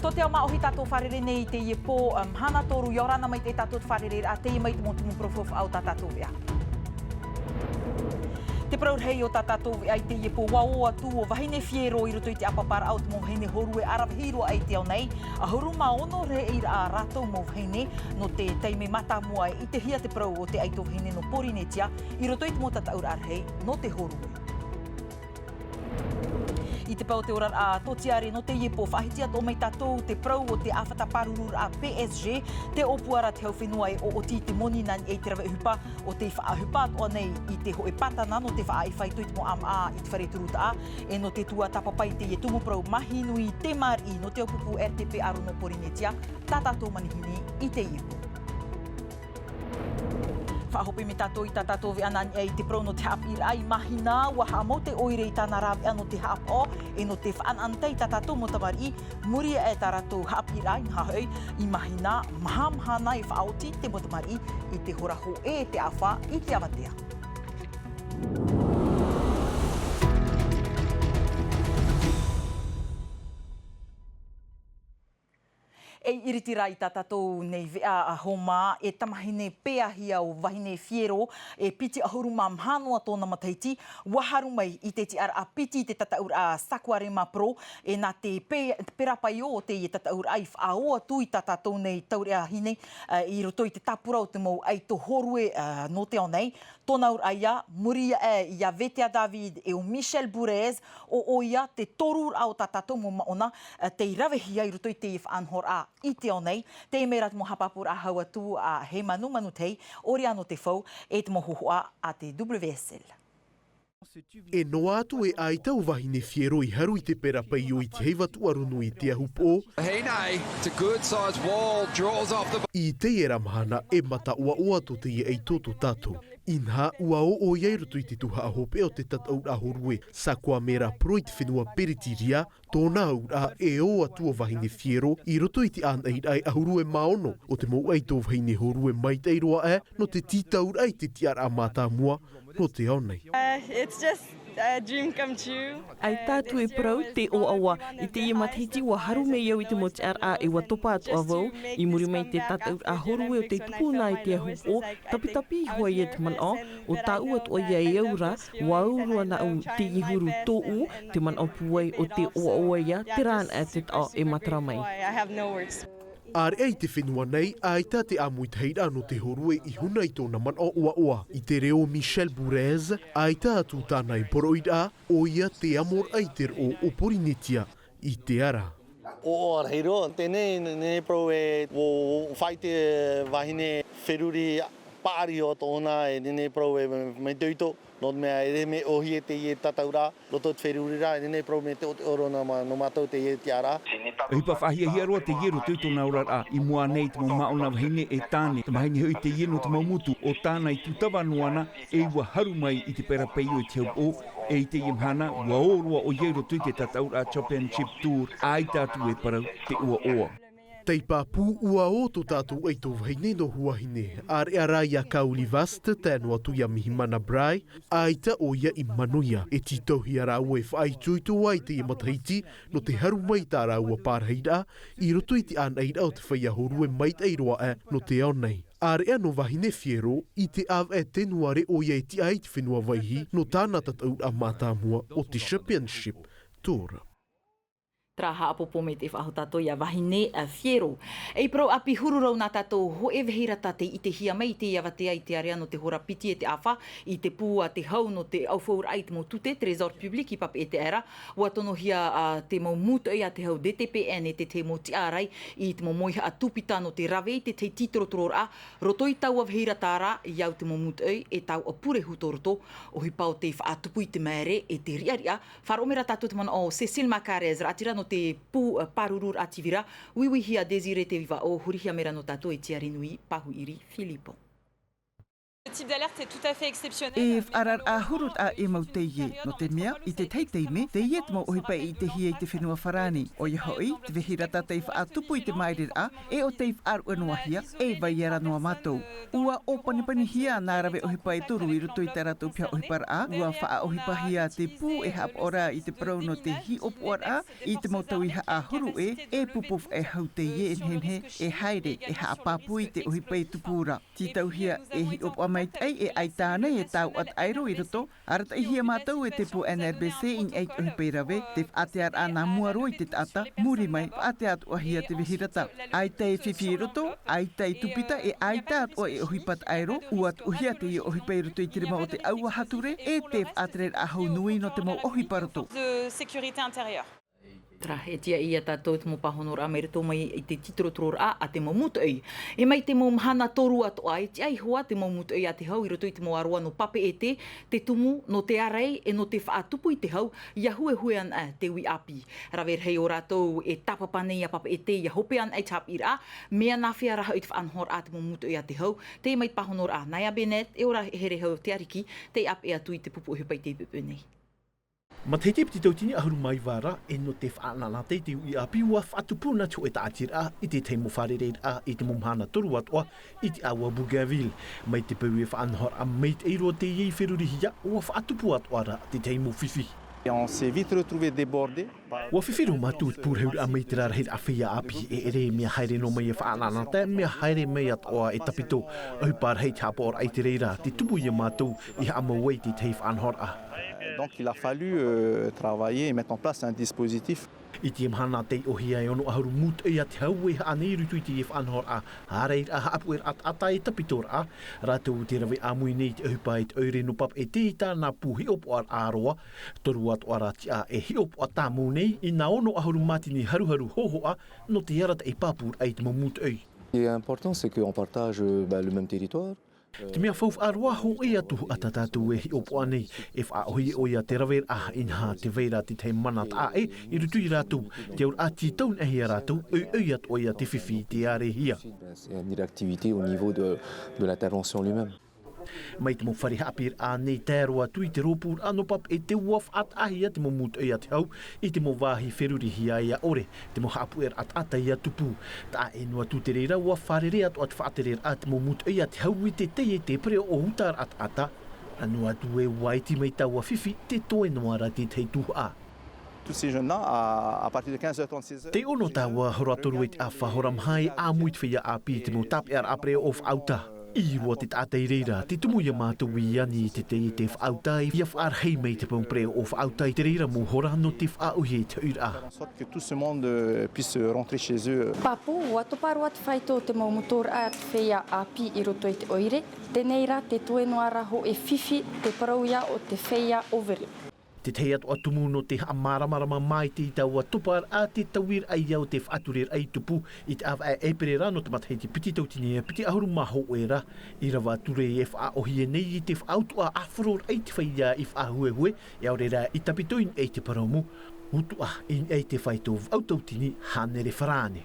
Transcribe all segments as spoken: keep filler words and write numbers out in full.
Te ao māʻohi tātou fārerei nei i teie pō, mahana toru, ʻia ora na mai te tātou fārerei ra, teie mai te mau tumu parau faufaʻa o tā tātou veʻa. Te parau rahi o tā tātou veʻa i teie pō, ʻua ō atu ʻo Vahine Fiero i roto i te ʻāpaparaʻa o te mau vahine hōrue ʻaravihi roa i te ao nei, ʻahuru mā ono reira rātou mau vahine, nō te taime mātāmua e ʻitehia te parau o te ʻaito vahine nō Porinetia, i roto i te mau tataʻuraʻa rahi nō te hōrue. I te pae o te oraraʻa tōtiare nō teie pō, faʻahiti atoʻa mai tātou te parau o te ʻāfata pārururaʻa P S G, te ʻōpua ra te hau fenua e ʻoʻoti i te moni nā niʻa i te rave ʻohipa o tei faʻaʻohipa atoʻa nei i te hōʻē pātana nō te faʻaʻai fāito i te mau ʻāmaʻa i te fare turutaʻa, e nō te tuatāpapa i teie tumu parau mahi nui te māriʻi nō te ʻāpupu R T P ʻAro nō Porinetia, tā tātou manihini i teie pō. Faʻahope mai tātou i tā tātou veʻa nā niʻa i te parau nō te haʻapiʻiraʻa. I Mahina, ʻua haʻamau te ʻoire i tāna rāveʻa nō te haʻapaʻo, e nō te faʻanaʻanatae i tā tātou mau tamariʻi, muri aʻe tā rātou haʻapiʻiraʻa, inaha hoʻi, i Mahina, maha mahana e faʻaoti te mau tamariʻi i te hora hōʻē e te ʻāfa i te avatea. E iriti rā i tā tātou nei veʻa a Homa, e tamahine peʻahia ʻo Vahine Fiero, e piti ʻahuru mā maha noa tōna matahiti, ʻua haru mai i te tiʻaraʻa piti i te tataʻuraʻa Saquarema Pro, e nā te pe-, perapaio o teie tataʻuraʻa i faʻaō atu i tā tātou nei taureʻahine, ā, i roto i te tāpura o te mau ʻaito hōrue, ā, nō te ao nei. Tōna auraʻa ia, muri aʻe ia Vetea David e ʻo Michel Bourez, ʻo ʻoia te toruraʻa o tā tātou mau māʻona, ā, tei ravehia i roto i teie faʻanahoraʻa i te ao nei. Teie mai rā te mau haʻapāpūraʻa hau atu a Hemanu Manutei, ʻo Riano Tefau, e te mau hōhoʻa a te W S L. E noa atu e ʻaita ʻo Vahine Fiero i haru i te perapaio i te heiva tūʻaro nui i te ahupoʻo. Hey, nay, it's a good size wall, draws off the I teie ra mahana e mataʻoaʻoa tō teie ʻaito tō tātou. Inaha, ʻua ō ʻoia i roto i te tuhaʻa hopeʻa o te tataʻuraʻa hōrue Saquarema Pro i te fenua Peritiria, tōna auraʻa e ō atu ʻo Vahine Fiero i roto i te ʻānaʻiraʻa e ʻahuru e mā ono o te mau ʻaito vahine hōrue maitaʻi roa aʻe nō te tītauraʻa i te tiʻaraʻa mātāmua nō te ao nei. Uh, it's just a dream come true. ʻAita atu e parau te ʻoaʻoa. I teie matahiti ʻua haru mai au i te mau tiʻaraʻa e ʻua topa atoʻa vau. I muri mai te tataʻuraʻa hōrue o tei tupu na i te ahupoʻo, tapitapi iho ia te manaʻo, ʻo tāʻu atoʻa ia e au ra, ʻua au roa nāʻu teie huru tōʻu, te manaʻo pūai ʻo te ʻoaʻoa ia, terā anaʻe te taʻo e matara mai. I have no words. ʻĀreʻa i te fenua nei, ʻaita te ʻāmuitahiraʻa nō te hōrue i huna i tōna manaʻo ʻoaʻoa. I te reo Michel Bourez, ʻaita atu tāna e poroʻiraʻa, ʻoia te amoraʻa i te roʻo o Porinetia i te ara. ʻOaʻoa rahi roa, teie nei, nei parau e, ʻo, ʻo fai te vahine feruri paʻari o tōna e nei, nei parau e maitoito. Nō te mea, e ʻere mea ʻōhie teie tataʻuraʻa, roto i te feruriraʻa, e nei, nei parau mea teʻoteʻo roa nā mā-, nō mātou teie tiʻaraʻa. ʻOhipa faʻahiahia roa teie roto i tōna oraraʻa, i mua nei te mau māʻona vahine e tāne, tamahine hoʻi teie nō te mau motu, ʻo tāna i tūtava noa na, e ʻua haru mai i te perapaio i te ahupoʻo, e i teie mahana, ʻua ō roa ʻoia i roto i te tataʻuraʻa Championship Tour, ʻaita atu e parau te ʻoaʻoa. Tei pāpū ʻua ō tō tātou ʻaito vahine nō Huahine, ʻāreʻa rā ia Kauli Vast, tae noa atu ia Mihimana Bry, ʻaita ʻoia i manuia, e tītauhia rāua e faʻaitoito ai teie matahiti, nō te haru mai i tā rāua pārahiraʻa, i roto i te ʻānaʻiraʻa o te feiā hōrue maitaʻi roa aʻe nō te ao nei. ʻĀreʻa nō Vahine Fiero, i te ʻāvaʻe Tenuare ʻoia e tiʻa ai te fenua Vaihi, nō tāna tataʻuraʻa mātāmua o te Championship Tour. Terā haʻapōpō mai te faʻahou tātou ia Vahine, ā, Fiero. E parau ʻāpī huru rau nā tātou hōʻē vahine rā tei ʻitehia mai i teie avatea i te area nō te hora piti e te ʻāfa, i te pū a te hau nō te ʻaufauraʻa i te mau tute, Trésor Public i Papeʻete ra. ʻUa tonohia, ā, te mau mūtoʻi a te hau D T P N e te tahi mau tiʻarai i te mau mauhaʻa tūpita nō te rave i te tahi tītorotororaʻa, roto i taua vahine rā terā, i au te mau mūtoʻi e taua pure hūtōroto, ʻohipa ʻo tei faʻatupu i te māere e te riʻariʻa, Faʻaroʻo mai rā tātou te manaʻo o Cécile Macarez, raʻatira nō te pū, ā, pārururaʻa TV ra, uiuihia Désiré Tevivaʻo, hurihia mai rā nō tātou e Tiarinui Pahuʻiri Filipo. Type d'alerte est tout à fait exceptionnel. E faʻaararaʻa huru taʻa e mau teie. Nō te mea, i te tahi taime, teie te mau ʻohipa e ʻitehia i te fenua farāni. ʻOia hoʻi, te vehirata tei faʻatupu i te māereraʻa, e ʻo tei faʻaruʻe noa hia, e vai ra noa mātou. ʻUa ʻōpanipanihia nā rave ʻohipa e toru i roto i tā rātou piha ʻohiparaʻa, ʻua faʻaʻohipahia te pū e haʻapaʻo ra i te parau nō te hiʻopoʻaraʻa, i te mau tau i haʻahuru ē, e pupu faʻehau teie e nehenehe, e haere, e haʻapāpū i te ʻohipa e tupu ra. Tītauhia e hiʻopoʻa maitaʻi e ʻaita ānei e taoʻa taʻero i roto, arataʻihia mātou e te pū N R B C i niʻa i te ʻohipa i rave, te faʻatearaʻa nā mua roa i te taʻata, muri mai, faʻatea atoʻahia te vehirata. ʻAita e fifi i roto, ʻaita e tupita, e ʻaita atoʻa e ʻohipa taʻero, ʻua tuʻuhia teie ʻohipa i roto i te rima o te ʻauaha ture, e te faʻatereraʻa hau nui nō te mau ʻohipa roto. De sécurité intérieure. Terā, e tiʻa ia tātou te mau pāhonoraʻa mai roto mai i te titorotororaʻa a te mau mūtoʻi. E mai te mau mahana toru atoʻa, e tiʻa iho ā te mau mūtoʻi a te hau i roto i te mau aroā nō Papeʻete, te tumu, nō te ārai, e nō te faʻatupu i te hau, ʻia huehue ana te uʻi ʻāpī. Rave rahi ō rātou e tāpapa nei iā Papeʻete, ʻia hope ana i te haʻapiʻiraʻa, mea nāfea rā hoʻi te faʻanahoraʻa a te mau mūtoʻi a te hau, teie mai te pāhonoraʻa, Naya Bennett, e ora here hau te ariki, tei ʻāpeʻe atu i te pupu ʻohipa i teie poʻipoʻi nei. Matahiti piti tauatini ʻahuru mā iva ra, e nō te faʻaʻanaʻanatae i te uʻi ʻāpī ʻua faʻatupu na te hōʻē tāʻatiraʻa i te tahi mau fārereiraʻa i te mau mahana toru atoʻa i te ʻāua Bougainville. Mai te peu e faʻanahoraʻa maitaʻi roa teie i ferurihia, ʻua faʻatupu atoʻa ra te tahi mau fifi. On s'est vite retrouvé débordé. ʻUa fifi roa mātou i te pūrahuraʻa mai te rarahi a te feiā ʻāpī, e ʻere mea haere noa mai e faʻaʻanaʻanatae, mea haere mai atoʻa e tāpito. ʻOhipa rahi te haʻapaʻoraʻa i te reira, te tumu ia mātou i haʻamau ai i te tahi faʻanahoraʻa. Donc il a fallu, euh, travailler et mettre en place un dispositif. I te mahana tei ʻōhie ai e ono ʻahuru mūtoʻi a te hau e haʻa nei i roto i te faʻanahoraʻa, ārairaʻa, haʻapuʻeraʻa taʻata e tāpitoraʻa, rātou te rave ʻāmui nei i te ʻohipa i te ʻoire nō Papeʻete i tāna pū hiʻopoʻaraʻa roa, toru atoʻa rā tiʻa e hiʻopoʻa tāmau nei i nā ono ʻahuru mātini haruharu hōhoʻa nō te arataʻi pāpūraʻa i te mau mūtoʻi. Ce qui est important, c'est qu'on partage, euh, bah, le même territoire. Te mea faufaʻa roa, hōʻē atu ā tā tātou e hiʻopoʻa nei, e faʻaʻōhie ʻoia te raveraʻa, inaha tē vai ra te tahi mana taʻa ʻē i roto ia rātou, te auraʻa tītau nei ia rātou, ʻoiʻoi atoʻa ia te fifi i te ʻārehia. C'est une activité au niveau de, de l'intervention lui-même. Mai te mau fare haʻapiʻiraʻa nei, tae roa atu i te rōpūraʻa nō Papeʻete, ʻua faʻataʻahia te mau mūtoʻi a te hau i te mau vāhi ferurihia ʻia ʻore te mau haʻapuʻeraʻa taʻata ʻia tupu. Taʻa ʻē noa atu te reira, ʻua fārerei atoʻa te faʻatereraʻa a te mau mūtoʻi a te hau i te taiete pereʻoʻo utaraʻa taʻata. Nā mua atu ē ʻua iti mai taua fifi, tē toe noa ra te tahi tuhaʻa. Tous ces jeunes-là, à, à partir de quinze heures trente, seize heures. Tei ʻō noa taua hora toru i te ʻāfa, hora maha e ʻāmui te feiā ʻāpī i te mau tāpeʻaraʻa pereʻoʻo faʻauta. I roa te taʻata i reira, tē tumu ia mātou i ani i te taiete faʻauta, ʻia faʻarahi mai te mau pereʻoʻo faʻauta i te reira mau hora nō te faʻaʻōhie i te hoʻiraʻa. Faire en sorte que tout ce monde, euh, puisse rentrer chez eux. Pāpū, ʻua topa roa te faito o te mau motoraʻa a te feiā ʻāpī i roto i te ʻoire. Teie rā, tē toe noa ra hōʻē fifi, te parau ia o te feiā ʻōvere. Te tahi atoʻa tumu nō te haʻamāramarama maitaʻi i taua toparaʻa, te tauiraʻa ia o te faʻatureraʻa i tupu i te ʻāvaʻe ʻēperēra nō te matahiti piti tauatini e piti ʻahuru mā hōʻē ra. I rave atu ra e faʻaʻōhie nei i te faʻautuʻa ʻāfaro raʻa i te feiā i faʻahuehue, ʻaore rā i tāpito i niʻa i te parau mū, utuʻa i niʻa i te faito vaʻu tauatini hānere farāne.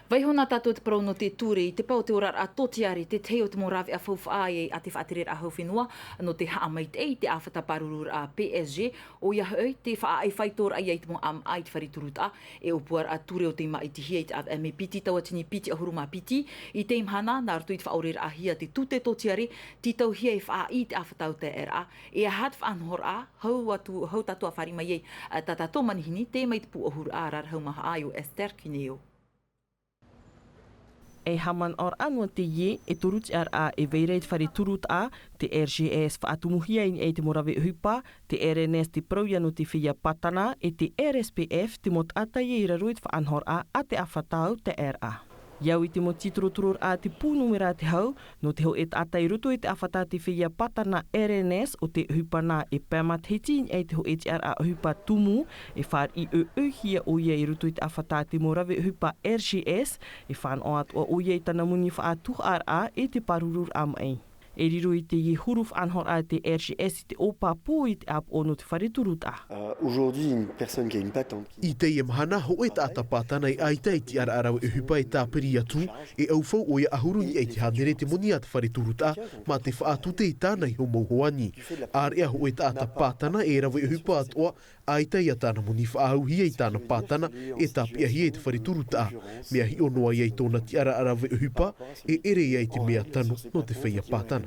Vaiiho na tātou te parau nō te ture i te pae o te oraraʻa tōtiare, te tahi o te mau rāveʻa faufaʻa a te faʻatereraʻa hau fenua nō te haʻamaitaʻi i te ʻāfata pārururaʻa P S G, ʻoia hoʻi te faʻaʻai faitoraʻa ia i te mau ʻāmaʻa i te fare turutaʻa, e ʻōpuaraʻa ture o tei māʻitihia i te ʻāvaʻe mē piti tauatini piti ʻahuru mā piti. I teie mahana, nā roto i te faʻaoreraʻahia te tute tōtiare, tītauhia e faʻaʻī i te ʻāfata autaeaʻeraʻa, e aha te faʻanahoraʻa, hau atu, hau tātou ʻa fāriʻi mai ai, ā, tā tātou manihini, teie mai te pū ʻōhuraʻa rarahu maha ʻā iō Esther Cuneo. E haʻamanaʻoraʻa noa teie, e toru tiʻaraʻa e vai ra i te fare turutaʻa, te R G S faʻatumuhia i niʻa i te mau rave ʻohipa, te R N S te parau ia nō te feiā Patana, e te R S P F te mau taʻata ia i raro i te faʻanahoraʻa a te ʻāfata autaeaʻeraʻa. ʻIa au i te mau titorotororaʻa a te pū nūmera a te hau, nō te hōʻē taʻata i roto i te ʻāfata a te feiā Patana R N S, ʻo te ʻohipa nā e pae matahiti i niʻa i te hōʻē tiʻaraʻa ʻohipa tumu, e fāriʻi ʻoiʻoihia ʻoia i roto i te ʻāfata a te mau rave ʻohipa R G S, e fānaʻo atoʻa ʻoia i tāna moni faʻatuhaʻaraʻa e te pārururaʻa maʻi. E riro i teie huru faʻanahoraʻa te R G S i te ʻōpāpū i te ʻāpoʻo nō te fare turutaʻa. Euh, aujourd'hui, une personne qui a une patente qui I teie mahana, hōʻē taʻata pātana e ʻaita i te tiʻaraʻa rave ʻohipa e tāpiri atu, e ʻaufau ʻoia ʻahuru i niʻa i te hānere te moni a te fare turutaʻa, mā te faʻatute i tāna iho mau hoani. ʻĀreʻa hōʻē taʻata pātana e rave ʻohipa atoʻa, ʻaita ia tāna moni faʻaauhia i tāna pātana e tāpeʻahia i te fare turutaʻa. Mea hiʻo noa ia i tōna tiʻaraʻa rave ʻohipa, e ʻere ia i te mea tano nō te feiā pātana.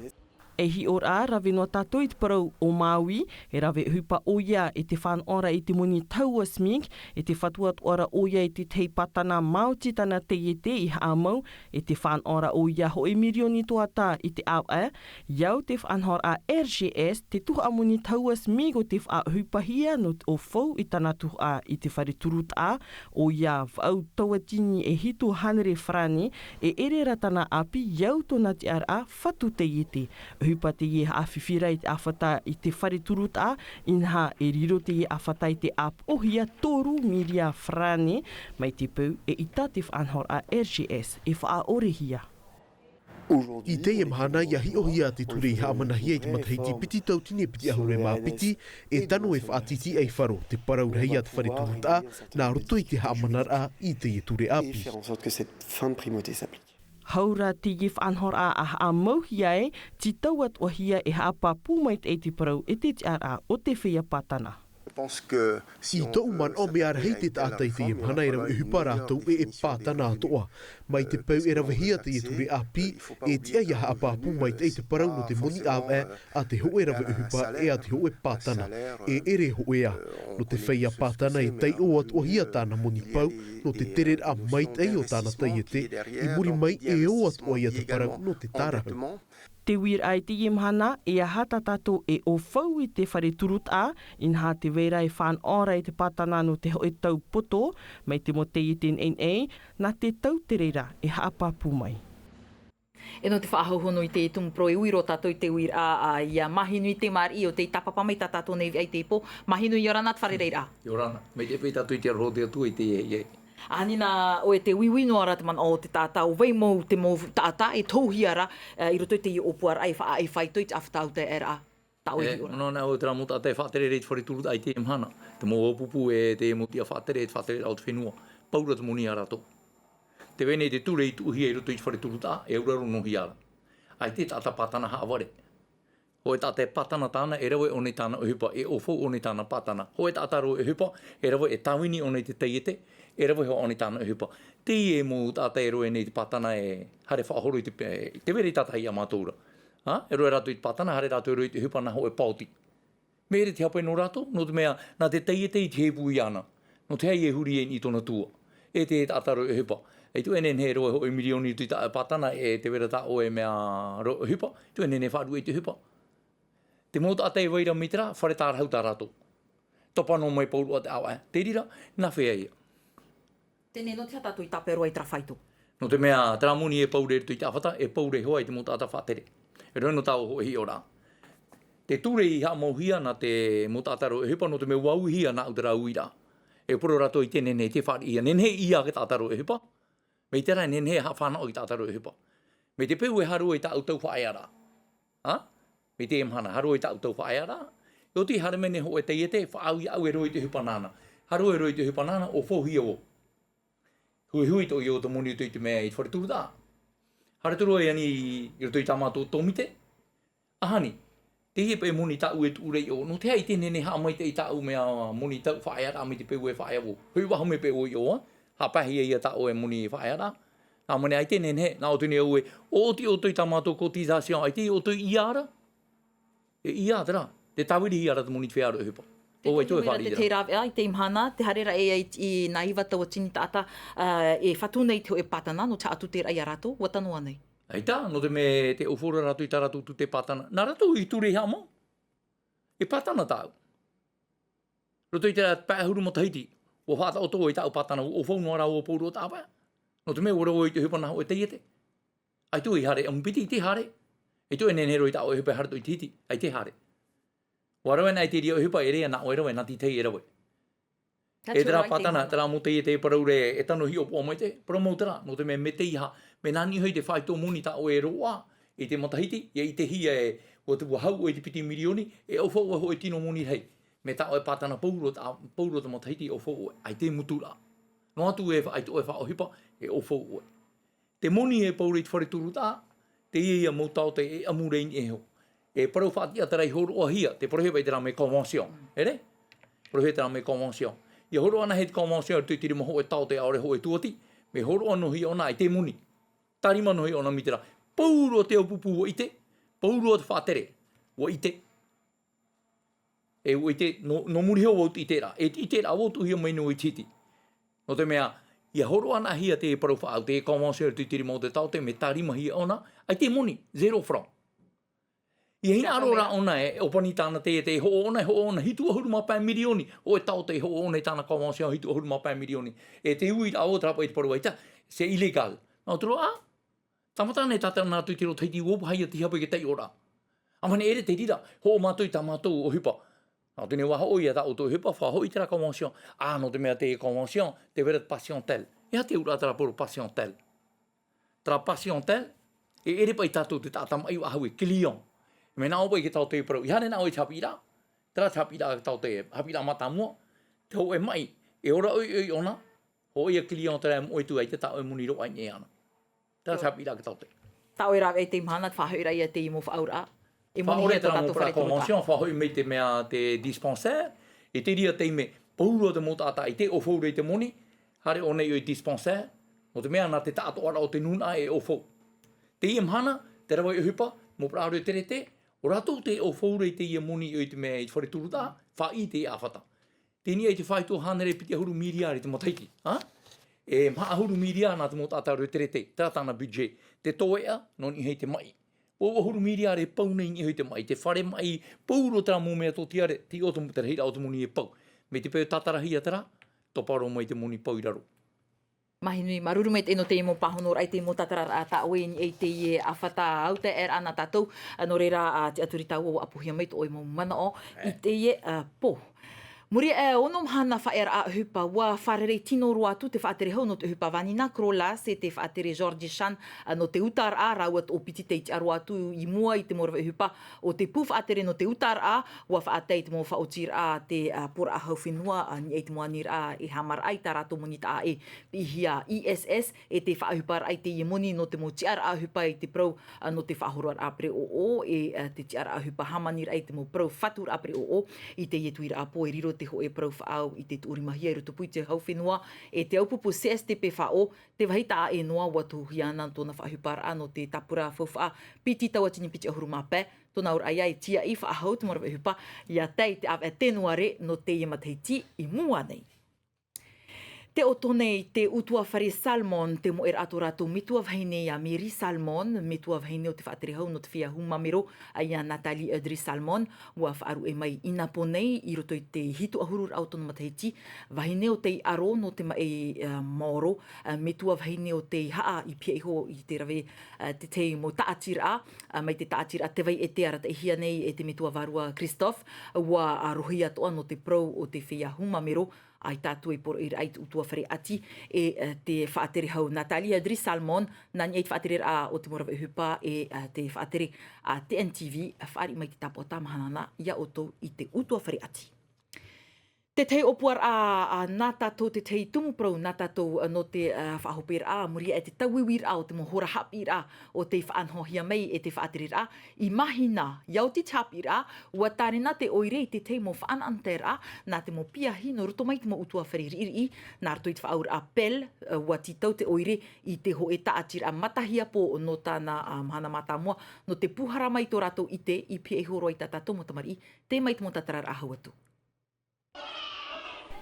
E hiʻoraʻa rave noa tātou i te parau o Māui, e rave ʻohipa ʻoia e te faʻanahoraʻa i te moni taua SMIC, e te fatu atoʻa ra ʻoia i te tahi pātana maoti tāna taiete i haʻamau, e te faʻanahoraʻa ʻoia hōʻē mirioni toata i te ʻāvaʻe, i au te faʻanahoraʻa R G S, te tuhaʻa moni taua SMIC o te faʻaʻohipahia nō te ʻaufau i tāna tuhaʻa i te fare turutaʻa, ʻoia vaʻu tauatini e hitu hānere farāni, e ʻere rā tāna ʻāpī i au tōna tiʻaraʻa fatu taiete. ʻOhipa teie haʻafifi ra i te ʻāfata i te fare turutaʻa, inaha e riro teie ʻāfata i te ʻāpoʻohia toru miria farāni, mai te peu e ʻita te faʻanahoraʻa R G S e faʻaʻorehia. I teie mahana, ʻia hiʻohia te ture i haʻamanahia i te matahiti piti tauatini e piti ʻahuru mā piti, e tano e faʻatītīʻa i faro te parau rahi a te fare turutaʻa, nā roto i te haʻamanaraʻa i teie ture ʻāpī. Et faire en sorte que cette fin de primauté s'applique. Hau rā teie faʻanahoraʻa a haʻamauhia e, tītau atoʻahia e haʻapāpū maitaʻi te parau e te tiʻaraʻa o te feiā pātana. I tōʻu manaʻo, mea rahi te taʻata i teie mahana e rave ʻohipa rātou e, e pātana atoʻa. Mai te peu e ravehia teie ture ʻāpī, e tiʻa ʻia haʻapāpū maitaʻi te parau nō te moni ʻāvaʻe a te hōʻē rave ʻohipa e a te hōʻē pātana. E ʻere hōʻē ā, nō te feiā pātana e taiʻo atoʻahia tāna moni pau, nō te tereraʻa maitaʻi o tāna taiete, i muri mai e ō atoʻa ia te parau nō te tārahu. Te uiraʻa i teie mahana, e aha tā tātou e ʻaufau i te fare turutaʻa, inaha tē vai ra e faʻanahoraʻa i te pātana nō te hōʻē tau poto, mai te mau taiete naʻinaʻi, nā te tau te reira e haʻapāpū mai. E nō te faʻahauhau i te tumu parau e ui roa tātou i te uiraʻa, ā, ʻia Mahinu i te māriʻi o tei tāpapa mai tā tātou nei viʻa i te pō. Mahinu, ʻia ora na te fārereiraʻa. ʻIa ora na. Mai te peu tātou i te aroha o te Atua i te, i, i. ʻĀ, nā ʻoe te uiui noa ra te manaʻo o te taʻata, ʻo vai mau te mau taʻata e tohuhia ra, ā, i roto i teie ʻōpuaraʻa e faʻa-, e faito i te ʻāfata ʻautaeaʻeraʻa. Tā ʻoe e hiʻo ra. Nō, nā ʻoe terā mau taʻata e faʻatere ra i te fare turutaʻa i teie mahana. Te mau ʻōpūpū e te mau tiʻa faʻatere, e te faʻatereraʻa o te fenua. Paura te moni ia rātou. Tē vai nei te ture i tuʻuhia i roto i te fare turutaʻa, e auraro noa hia ra. ʻAita e taʻata pātana haʻavare. Hōʻē taʻata e pātana tāna, e rave ʻōna i tāna ʻohipa, e ʻaufau ʻōna i tāna pātana. Hōʻē taʻata rave ʻohipa, e rave e tāvini ʻōna i te taiete, e rave hoʻi ʻōna i tāna ʻohipa. Teie mau taʻata e rave nei te pātana e haere faʻahoro i te pe-, tē vai ra i tātaʻi ia mātou ra. Ha? E rave rātou i te pātana, haere rātou e rave i te ʻohipa nā hōʻē paoti. Mea ʻere te hape nō rātou, nō te mea, nā te taiete i te hepū iāna. Nō te aha e huri ai i tōna tua. E te taʻata rave ʻohipa. E tū e nehenehe e rave hōʻē mirioni i te taʻata pātana, e tē vai ra tā ʻoe mea rave ʻohipa, tū e nehenehe e faʻaruʻe i te ʻohipa. Te mau taʻata e vai ra mai terā, fare tārahu tā rātou. Topa noa mai pauroa te ʻāvaʻe. Te reira, nā hea ia? Teie nei, nō te aha tātou i tāpeʻa roa i terā faito? Nō te mea, terā moni e paure i roto i te ʻāfata, e paure hoʻi i te mau taʻata faʻatere. E rave noa tāua hōʻē hiʻoraʻa. Te ture i haʻamauhia nā te mau taʻata rave ʻohipa, nō te mea ʻua uihia nāʻu terā uiraʻa. E parau rātou ʻaita e nehenehe e fāriʻihia, nehenehe e ʻī ā te taʻata rave ʻohipa. Mai terā e nehenehe e haʻafānaʻo i te taʻata rave ʻohipa. Mai te peu e haere ai tāʻu tau faʻaearaʻa. Ha? Mai teie mahana, haere ai tāʻu tau faʻaearaʻa. E oti haere mai nei hōʻē taiete, faʻaau iāʻu e rave i te ʻohipa nāna. Haere e rave i te ʻohipa nāna, ʻaufauhia vau. Huihui atoʻa ia te moni i te mea i te fare turutaʻa. Haere atu ra e ani i roto i tā mātou tōmite. ʻAhani, teie paʻi moni tāʻu e tuʻu ra i ʻō, nō te aha ʻaita e nehenehe e haʻamaitaʻi tāʻu mea moni tau faʻaearaʻa mai te peu e faʻaea vau. Hoʻi faʻahou mai paʻi ʻoe i ʻō, ā? Haʻapāhia ia tā ʻoe moni faʻaearaʻa. Nā moni ʻaita e nehenehe, nā ʻō atu nei au ē, ʻo ʻoti ʻoutou i tā mātou cotisation, ʻaita ʻoutou i ʻī ā ra? E ʻī ā terā, tē tāvirihia ra te moni te feiā rave ʻohipa. Te ʻo vai tō e fāriʻi ra. Te rāveʻa i teie mahana, tē haere ra ʻē ai i nā iva tauatini taʻata, ā, e fatu nei te hōʻē pātana, nō te haʻatuteraʻa ia rātou, ʻua tano ānei? ʻAita, nō te mea tē ʻaufau ra rātou i tā rātou tute pātana. Nā rātou i ture i haʻamau. E pātana tāʻu. Roto i terā pae ʻahuru matahiti, ʻua faʻataʻoto i tāʻu pātana, ʻua ʻaufau noa rāua pauroa te ʻāvaʻe. Nō te mea ʻua rave i te ʻohipa nā hōʻē taiete. ʻAita ʻoe i haere, ʻamu piti ʻaita e haere. ʻAita ʻoe e nehenehe roa i tā ʻoe ʻohipa e haere atoʻa i te hiti, ʻaita e haere. ʻUa rave anaʻe i te reira ʻohipa, e ʻere ā nā ʻoe e rave, nā te tahi e rave. E terā pātana, terā mau taiete e parau ra, e tano hiʻopoʻa mai te, parau mau terā, nō te mea mai te aha, mea nā niʻa hoʻi te faito moni tā ʻoe e roaʻa, I te matahiti, ʻia ʻitehia e, ʻua tupu hau ʻoe i te piti mirioni, e ʻaufau ʻoe hōʻē tino moni rahi. Mea tā ʻoe pātana pauroa, tā, pauroa te matahiti e ʻaufau ʻoe, ʻaita e mutu ra. Noa atu e fa-, ʻaita ʻoe faʻaʻohipa, e ʻaufau ʻoe. Te moni e pau ra i te fare turutaʻa, teie ia mau taote e ʻamu ra i niʻa iho. E parau faʻatiʻa terā i hōroʻahia, tē parauhia paʻi terā mea convention. ʻEre? Parauhia terā mea convention. ʻIa hōroʻa anaʻe te convention i roto i te rima hōʻē taote ʻaore hōʻē tuati, mea hōroʻa noa hia ʻōna ʻaita e moni. Tārima noa hia ʻōna mai terā. Pauroa te ʻāpupu ʻua ʻite, pauroa te faʻatere ʻua ʻite. E ʻua ʻite, nō, nō muri iho vau te ʻite ra. E te ʻite ra vau tuʻuhia mai noa i te hiti. Nō te mea, ʻia hōroʻa anaʻe hia te parau faʻaʻau, te convention i roto i te rima o te taote, mea tārima hia ʻōna, ʻaita e moni, zéro franc. ʻIa hinaʻaro ra ʻōna e, ʻōpani tāna te, te hoʻo ʻōna, e hoʻo ʻōna hitu ʻahuru mā pae mirioni, ʻo e taote e hoʻo ʻōna i tāna convention hitu ʻahuru mā pae mirioni. E te uiraʻa o terā paʻi te parau ʻaita, c'est illégal. Nā te roa, ā, tāmata nei tātou nā atu i te rotahiti, ʻua paha ia te hapa i te taiʻoraʻa. ʻA mani ʻere te reira, hoʻo mātou i tā mātou ʻohipa. Nā te nei ʻua hoʻo ia tā ʻoutou ʻohipa, faʻahoʻi terā convention. Ā, nō te mea te convention, te vera te patientèle. E aha te auraʻa terā parau patientèle? Terā patientèle, e ʻere paʻi tātou te taʻata maʻi ʻua hau e client. Mea nā ʻō paʻi i te taote e parau, ʻia haere nā ʻoe i te haʻapiʻiraʻa, terā te haʻapiʻiraʻa i te taote, haʻapiʻiraʻa mātāmua, te hōʻē maʻi, e ora ʻoiʻoi ʻōna, hōʻē ia client terā e moʻe atu ai te tā ʻoe moni roa i niʻa iāna. Terā te haʻapiʻiraʻa i te taote. Tā ʻoe rāveʻa i teie mahana, te faʻahoʻiraʻa ia teie mau faʻaauraʻa. E moni hia tō tātou fare turutaʻa. Convention, faʻahoʻi mai te mea te dispensaire, i te reira taime, pauroa te mau taʻata ʻaita e ʻaufau ra i te moni, haere ʻōna i ʻō i dispensaire, nō te mea nā te taʻatoʻaraʻa o te nūnaʻa e ʻaufau. Teie mahana, terā vau ʻohipa, mau parau ʻāreʻa o te rete, ʻo rātou tē ʻaufau ra i teie moni i ʻō i te mea i te fare turutaʻa, faʻaʻī i te ʻāfata. Teie nei te faʻaitoito hānere piti ʻahuru miriare i te matahiti, ā? E maha ʻahuru miriare nā te mau taʻata ʻāreʻa o te rete, terā tāna budget, te toeʻa, nō niʻa i te maʻi. Pau ʻahuru miriare e pau nei i niʻa iho i te maʻi, te fare maʻi, pauroa terā mau mea tōtiare, te ʻoto, te rahiraʻa o te moni e pau. Mai te peu tātarahia terā, topa roa mai te moni pau i raro. Mahi nui, māuruuru maitaʻi nō teie mau pāhonoraʻa, teie mau tātararaʻa tā ʻoe i niʻa i teie ʻāfata autaeaʻeraʻa nā tātou, ā, nō reira, ā, tiʻaturi tāua ʻua ʻapohia mai tō ʻoe mau manaʻo i teie, ā, pō. Muri aʻe, ā, ono mahana faʻaearaʻa ʻohipa, ʻua fārerei tino roa atu te faʻatere hau nō te ʻohipa Vanina Crolla, e te faʻatere George Chan, ā, nō te utaraʻa, rāua tō piti tei tiʻa roa atu i mua i te mau rave ʻohipa o te pū faʻatere nō te utaraʻa, ʻua faʻatae i te mau faʻaotiraʻa te, ā, pūraʻa hau fenua, ā, i niʻa i te mau aniraʻa e haʻamāraʻa i tā rātou moni taʻa ʻē piʻihia I S S, e te faʻaʻohiparaʻa i teie moni nō te mau tiʻaraʻa ʻohipa i te parau, ā, nō te faʻahoroʻaraʻa pereʻoʻo, e, ā, te tiʻaraʻa ʻohipa hāmaniraʻa i te mau parau faturaʻa pereʻoʻo, i teie tuiraʻa pō e riro te hōʻē parau faʻaau i te tuʻurimahia i rotopū i te hau fenua, e te ʻaupūpū C S T P F O, te vāhi taʻa ʻē noa ʻua tohuhia ana tōna faʻaʻohiparaʻa nō te tāpura faufaʻa piti tauatini piti ʻahuru mā pae, tōna auraʻa ia e tīaʻi faʻahou te mau rave ʻohipa, ʻia tae i te ʻāvaʻe Tēnuare nō teie matahiti i mua nei. Tē ʻoto nei te ʻutuāfare Salmon, te moʻeraʻa tō rātou metua vahine ia Mary Salmon, metua vahine o te faʻatere hau nō te feiā hūmamero, ā, ia Nathalie Audrey Salmon, ʻua faʻaruʻe mai i Napo nei, i roto i te hitu ʻahuru rāʻau tōna matahiti, vahine o tei ʻaro nō te maʻi, ā, maoro, ā, metua vahine o tei haʻa i pihaʻi iho i te rave, ā, te tahi mau tāʻatiraʻa, ā, mai te tāʻatiraʻa Te Vai ʻEte arataʻihia nei e te metua vārua Christophe, ʻua, ā, rohi atoʻa nō te parau o te feiā hūmamero, ʻaita atu e poroʻi raʻa i te ʻutuāfare ʻati, e, ā, te faʻatere hau Nathalie Audrey Salmon, nā niʻa i te faʻatereraʻa o te mau rave ʻohipa, e, ā, te faʻatere a T N T V, ā, fāriʻi mai te tāpaʻo tāmahana nā, ia ʻoutou i te ʻutuāfare ʻati. Te tahi ʻōpuaraʻa, ā, nā tātou, te tahi tumu parau nā tātou, ā, nō te, ā, faʻahoperaʻa, muri aʻe te tauiuiraʻa o te mau hora haʻapiʻiraʻa o tei faʻanahohia mai e te faʻatereraʻa, i Mahina, ʻia oti te haʻapiʻiraʻa, ʻua tārena te ʻoire i te tahi mau faʻanahonahoraʻa, nā te mau piahi nō roto mai te mau ʻutuāfare riʻiriʻi, nā roto i te faʻaauraʻa Pell, ā, ʻua tītau te ʻoire i te hōʻē tāʻatiraʻa matahiapo nō tāna, ā, mahana mātāmua, nō te pūhara mai tō rātou ʻite i pihaʻi iho roa i tā tātou mau tamariʻi, tē mai te mau tātararaʻa hau atu.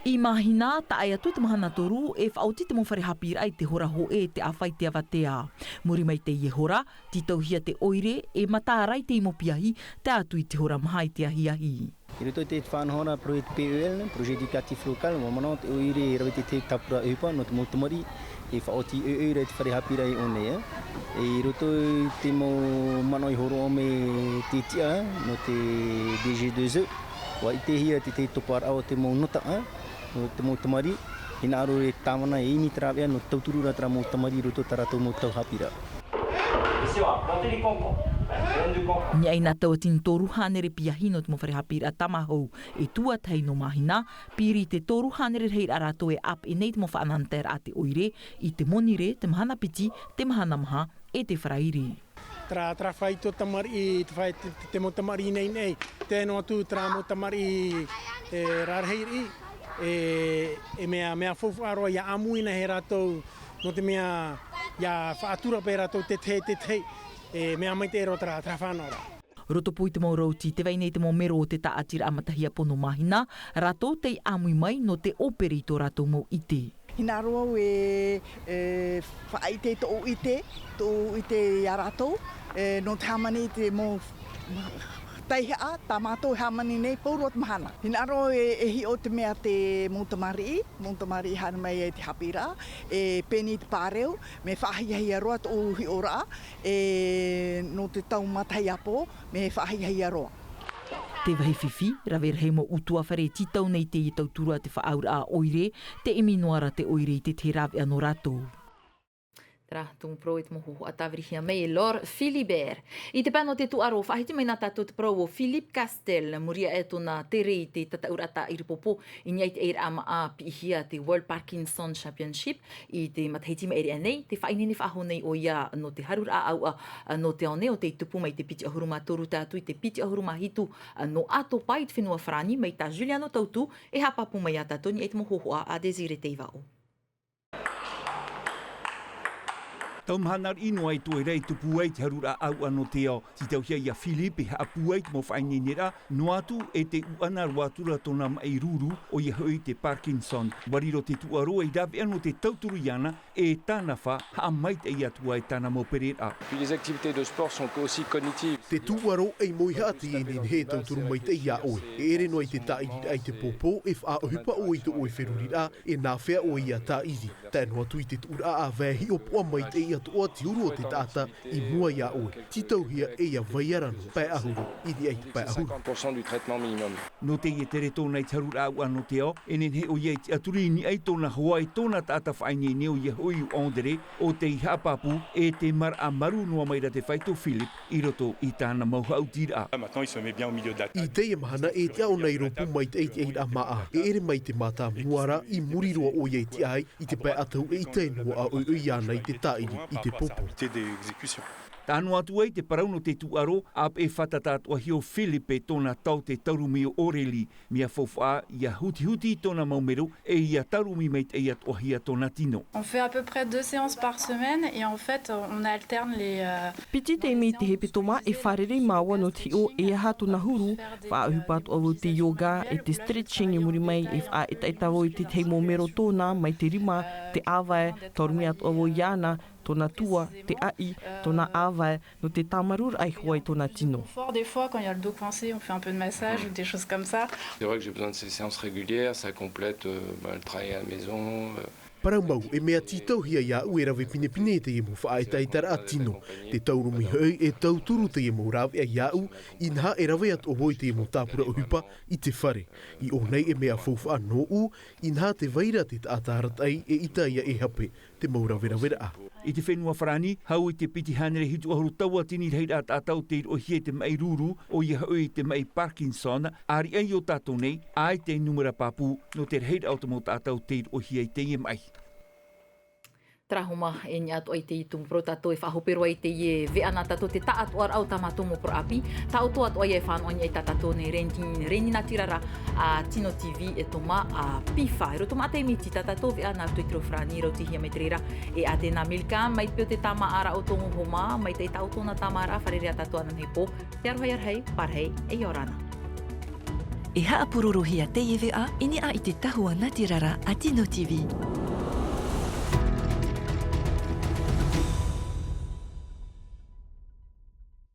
I Mahina, tae atu te mahana toru, e faʻaoti te mau fare haʻapiʻiraʻa i te hora hōʻē e te ʻāfa i te avatea. Muri mai teie hora, tītauhia te ʻoire, e mataara i te mau piahi, tae atu i te hora maha i te ahiahi. I roto i te faʻanahoraʻa projet P E L, Projet Éducatif Local, ʻua manaʻo te ʻoire e rave te tahi tāpura ʻohipa nō te mau tamariʻi, e faʻaoti ʻoiʻoi ra i te fare haʻapiʻiraʻa i ʻō nei, ā. E i roto i te mau manaʻo i hōroʻa mai te tiʻa, nō te D G deux E, ʻua ʻitehia te tahi toparaʻa o te mau nota, ā, nō te mau tamariʻi, hinaʻaro e tāvana e ʻimi te rāveʻa nō te tauturu ra terā mau tamariʻi i roto i tā rātou mau tau haʻapiʻiraʻa. Niʻa i nā tauatini toru hānere piahi nō te mau fare haʻapiʻiraʻa tāmāhou e tuatahi nō Māhina, piri i te toru hānere rahiraʻa rātou e ʻāpeʻe nei te mau faʻanahoraʻa a te ʻoire, i te Monirē, te mahana piti, te mahana maha, e te Faraire. Terā, terā faito tamariʻi, te fai-, te, te, te mau tamariʻi nei, nei. Tē noa atu terā mau tamariʻi, e, rarahi riʻi, e, e mea, mea faufaʻa roa ʻia ʻāmui na e rātou, nō te mea ʻia faʻatura paʻi rātou te tahi, te tahi, e, mea maitaʻi roa terā, terā faʻanahoraʻa. Rotopū i te mau rauti, tē vai nei te mau mero o te tāʻatiraʻa matahiapo nō Māhina, rātou tei ʻāmui mai nō te ʻōpere i tō rātou mau ʻite. Hinaʻaro au e, e, faʻaʻite tōʻu ʻite, tōʻu ʻite ia rātou, e, nō te hāmani i te mau taihaʻa, tā mātou e hāmani nei, pauroa te mahana. Hinaʻaro e, e hiʻo te mea te mau tamariʻi, mau tamariʻi haere mai ai te haʻapiʻiraʻa, e peni te pāreu, mea faʻahiahia roa tōʻu hiʻoraʻa, e, nō te tau matahiapo, mea faʻahiahia roa. Te vāhi fifi, rave rahi mau ʻutuāfare e tītau nei i teie tauturu a te faʻaauraʻa ʻoire, tē ʻimi noa ra te ʻoire i te tahi rāveʻa nō rātou. Terā tumu parau e te mau hōhoʻa tāvirihia mai e Laure Philibert. I te pae nō te tūʻaro, faʻahiti mai na tātou te parau o Philippe Castel, muri aʻe tōna tere i te tataʻuraʻa tāʻiri pōpō, i niʻa i te ʻairaʻa māʻa piʻihia te World Parkinson Championship, i te matahiti maʻiri aʻe nei, tē faʻaineine faʻahou nei ʻoia nō te haruraʻa ʻauʻa nō te ao nei, ʻo tei tupu mai te piti ʻahuru mā toru tae atu i te piti ʻahuru mā hitu nō ʻĀtopa i te fenua Farāni, mai tā Juliano Tautu e haʻapāpū mai ia tātou. Niʻa i te mau hōhoʻa a Désiré Teivaʻo. Tau mahana riʻi noa e toe ra e tupu ai te haruraʻa ʻauʻa nō te ao. Tītauhia ia Philippe e haʻapūai i te mau faʻaineineraʻa, noa atu e te ʻuʻana roa atu ra tōna maʻi rūrū, ʻoia hoʻi te Parkinson. Ua riro te tūʻaro ei rāveʻa nō te tauturu iāna, e tāna fā, haʻamaitaʻi atu ā i tāna mau pereraʻa. Puis les activités de sport sont aussi cognitives. Te tūʻaro ei mauhaʻa tei nehenehe e tauturu maitaʻi iā ʻoe. E ʻere noa i te tāʻiriraʻa i te pōpō, e faʻaʻohipa ʻoe i tō ʻoe feruriraʻa, e nāfea ʻoe ʻia tāʻiri. Tae noa atu i te tuʻuraʻa ʻāvae hiʻopoʻa maitaʻi atoʻa te huru o te taʻata i mua iā ʻoe. Tītauhia e ʻia vai ra nō pae ʻahuru i niʻa i te pae ʻahuru. Cinquante pour cent du traitement minimum. Nō teie tere tōna i te haruraʻa ʻauʻa nō te ao, e nehenehe ʻoia e tiʻaturi i niʻa i tōna hoa e tōna taʻata faʻaineine, ʻoia hoʻi ʻo André, ʻo tei haʻapāpū, e te maraʻa marū noa mai ra te faito Philippe i roto i tāna mau haʻutiraʻa. Maintenant, il se met bien au milieu de la table. I teie mahana e tiʻa ʻōna i rōpū maitaʻi i te ʻairaʻa māʻa. E ʻere mai te mātāmua ra, i muri roa ʻoia i tiʻa ai, i te pae ʻatau e ʻita e noa ʻoiʻoi iāna i te tāʻiri i te pōpō. Responsabilité d'exécution. Tae noa atu ai te parau nō te tūʻaro, ʻāpeʻe fātata atoʻahia ʻo Philippe e tōna taote taurumi ʻo Aurélie, mea faufaʻa ʻia hutihuti i tōna mau mero, e ʻia taurumi maitaʻi atoʻahia tōna tino. On fait à peu près deux séances par semaine et en fait, on alterne les, euh, Piti taime i te hepetoma e fārerei māua nō te hiʻo e aha tōna huru, faʻaʻohipa atoʻa vau te yoga e te stretching i muri mai, e faʻaʻetaʻeta vau i te tahi mau mero tōna, mai te rima, te ʻāvae, taurumi atoʻa vau iāna, tōna tua, te ʻaʻi, tōna ʻāvae, nō te tāmarū raʻa iho ā i tōna tino. Fort des fois, quand il y a le dos coincé, on fait un peu de massage ou des choses comme ça. C'est vrai que j'ai besoin de ces séances régulières, ça complète, euh, bah, le travail à la maison, euh. Parau mau, e mea tītauhia iāʻu e rave pinepine i teie mau faʻaʻetaʻetaraʻa tino. Te taurumi hoʻi e tauturu teie mau rāveʻa iāʻu, inaha e rave atoʻa vau i teie mau tāpura ʻohipa i te fare. I ʻō nei e mea faufaʻa nōʻu, inaha tē vai ra te taʻata arataʻi e ʻita ia e hape te mau raveraveraʻa. I te fenua Farāni, hau i te piti hānere hitu ʻahuru tauatini rahiraʻa taʻata ʻo tei roʻohia i te maʻi rūrū, ʻoia hoʻi te maʻi Parkinson, ʻāriʻi ai ʻo tātou nei, ʻaita e nūmera pāpū nō te rahiraʻa o te mau taʻata ʻo tei roʻohia i teie maʻi. Terā hoʻi mā, e niʻa atoʻa i teie tumu parau, tātou e faʻahope roa i teie veʻa nā tātou te taʻatoʻaraʻa o tā mātou mau parau ʻāpī, taʻoto atoʻa ia e fānaʻo i niʻa i tā tātou nei reni, reni natirara a Tino TV e tō mā a Pifa. I roto mā teie miniti tā tātou veʻa nā roto i te reo Farāni, rautihia mai te reira e Atena Milka, mai te peu te tāmāʻaraʻa o tō hoʻi mā, mai te taʻoto nā tāmāʻaraʻa, fārerei ā tātou ananahi pō, te aroha ia rahi, pārahi, e ʻia ora na. E haʻapurorohia teie veʻa i niʻa i te tahua natirara a Tino TV.